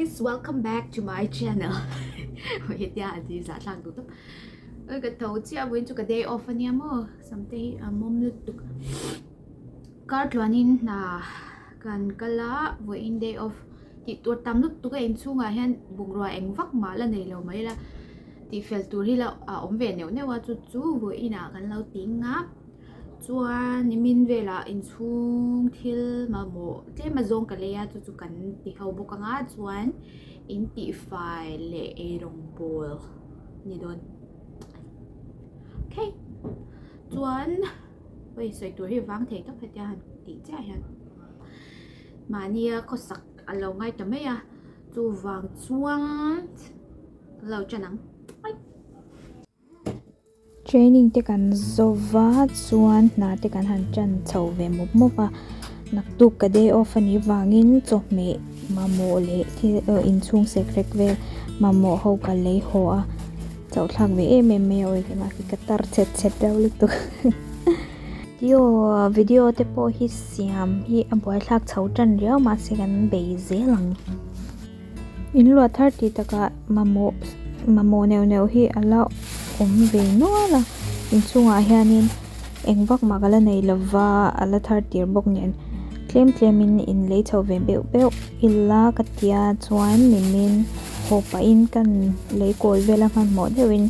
Guys, welcome back to my channel. Hetia an ti zah thlak duh tawp. Oi ka tho chiah vawiin chu ka day off ania maw samte hi a mawm lutuk. Kar tluanin hna kan kal a vawiin day off tih tur tam lutuk a inchhungah hian bungrua eng vak mah la nei lo mai la tih fel tur hi la a awm ve neuh neuh a chu chu vawiinah kan lo ting a. Chuan nimin velah inchhung thil mamawh tlem a zawng ka lei a chu chu kan ti ho bawk ang a chuan in tihfai leh eirawng bawl ni dawn okay chuan hei sawi tur hi vang thei tawp hetia han tih chiah hian mahnia khawsak a lo ngai ta mai a chuvang chuan lo ṭan ang. Training te kan zo va chuan hna te kan han tan chho ve mawp mawp a, naktuk ka day off a nih vangin chawhmeh mamawh leh thil inchhung sek rek vel mamawh ho ka lei haw a, chauh thlak ve em em mai a awi keimah khi ka tar chhet chhet deuh lutuk Video video te pawh hi siam hi a buaithlak chho tan riau mahse kan bei zel ang. In luah thar tih takah mamawh mamawh neuh neuh hi a la awm ve nual a inchungah hianin eng vak mah ka la nei lova a la thar tir bawk nen tlem tlemin in lei chho ve beuh beuh ila ka tia chuan nimin haw pahin kan lei kawi vel a hmanhmawh deuhin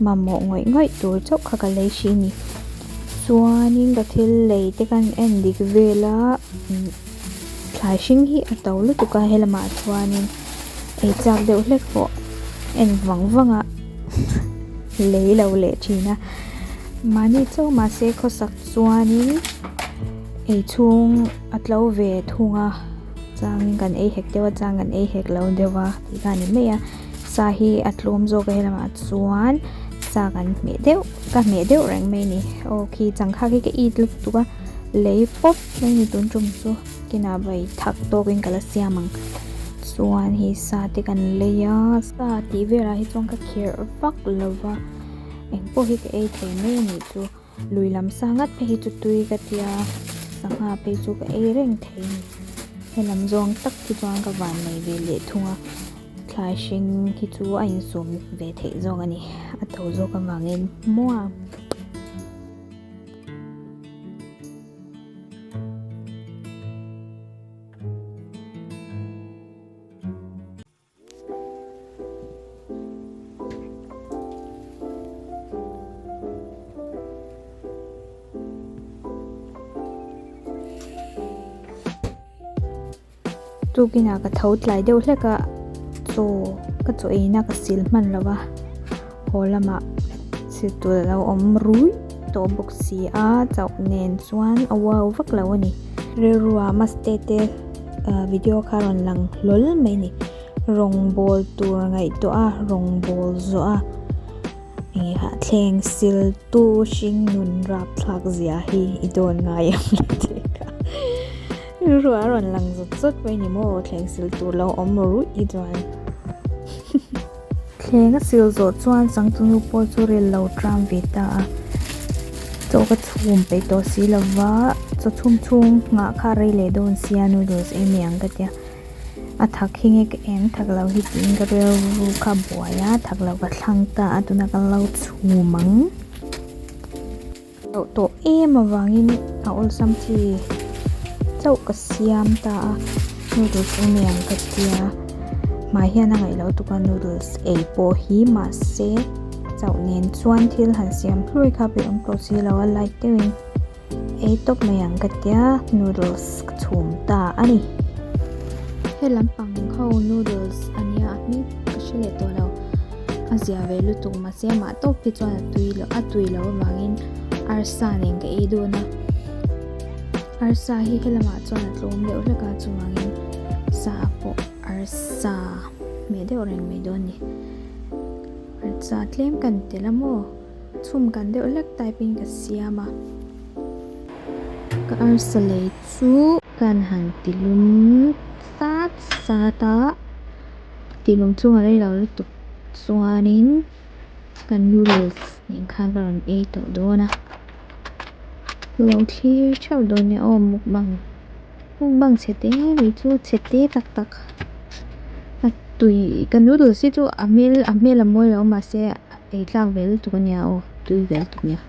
mamawh ngawih ngawih tur chauh kha ka lei hrih a ni chuanin ka thil lei te khan en dik vel a. Thlai hring hi a to lutuk a helamah chuanin ei chak deuh hlek pawh en vang vang a lei lo leh thin a mahni chauh mahse khawsak chuanin ei chhung a tlo ve thung a changin kan ei hek deuh a chang kan ei hek lo deuh a tih kha a ni mai a sa hi a tlawm zawk a helamah chuan sa kan hmeh deuh ka hmeh deuh reng mai a ni aw khi changkha khi ka it lutuk a lei pawp. Hemi tun tum chu kinah vai thak tawkin ka la siam ang chuan hei sa te kan lei a sa tih velah hi chuan ka kherh vak lo va eng pawh hi ka ei thei mai a nih chu lui lam sa ngat phei hi chu tui ka tia sangha phei chu ka ei reng thei a ni helam zawng tak hi chuan ka van nei ve leh thung a thlai hring hi chu a insum ve theih zawk a ni a to zawk avangin maw. Tukinah ka tho tlai deuh hlek a chaw ka chaw eina ka sil hman lo va haw lamah sil tur a lo awm rui tawh bawk si a chauh nen chuan a wow vak lo a ni rilru ah maste te video kha a rawn lang hlawl mai a ni rawngbawl tur ngaihtuah a rawngbawl zawh a eng ah thleng sil tu hring nun rapthlak zia hi i dawn ngai ang le tih kha. Rilru a rawn lang zawt zawt mai ni maw thleng sil tur lo awm ruih hi chuan thleng a sil zawh chuan changtunu pawh chu ril lo tram ve ta a chaw ka chhum peih tawh si lova chaw chhum chhung nghah kha rei leh dawn sia noodles ei mai ang ka tia a thak hi nge ka eng thak lo hi tiin ka rilru kha buai a thak lo ka thlang ta a tunah ka lo chhum ang. Loh tawh em avangin a awlsam chi chauh ka siam ta a noodles ei mai ang ka tia hmai hian a ngaih loh tuk a noodles ei pawh hi mahse chauh nen chuan thil han siam hluai kha peih awm tawh si lo a light deuhin ei tawp mai ang ka tia noodles ka chhum ta a ni. He lampang ho noodles a nia a hming ka hre leh tawh lo. A zia ve lutuk mahse amah tawp hi chuan a tui loh a tui loh avangin arsa nen ka ei dawn a arsa hi helamah chuan a tlawm deuh hlek a chuvangin sa pawh arsa hmeh deuh reng mai dawn a ni arsa tlem kan tel a maw chhum kan deuh hlek type in ka siam a ka arsa lei chu kan han ti lum sat sat a. Tih lawm chunga rei lo lutuk chuanin kan noodles nen khan ka rawn ei tawh dawn a lo thlir theuh dawn nia aw mukbang mukbang chhe te mai chu chhe te tak tak a Tui ka noodles hi chu a hmel a hmel a mawi lo a mahse ei tlak ve lutuk ania aw tui ve lutuk ania.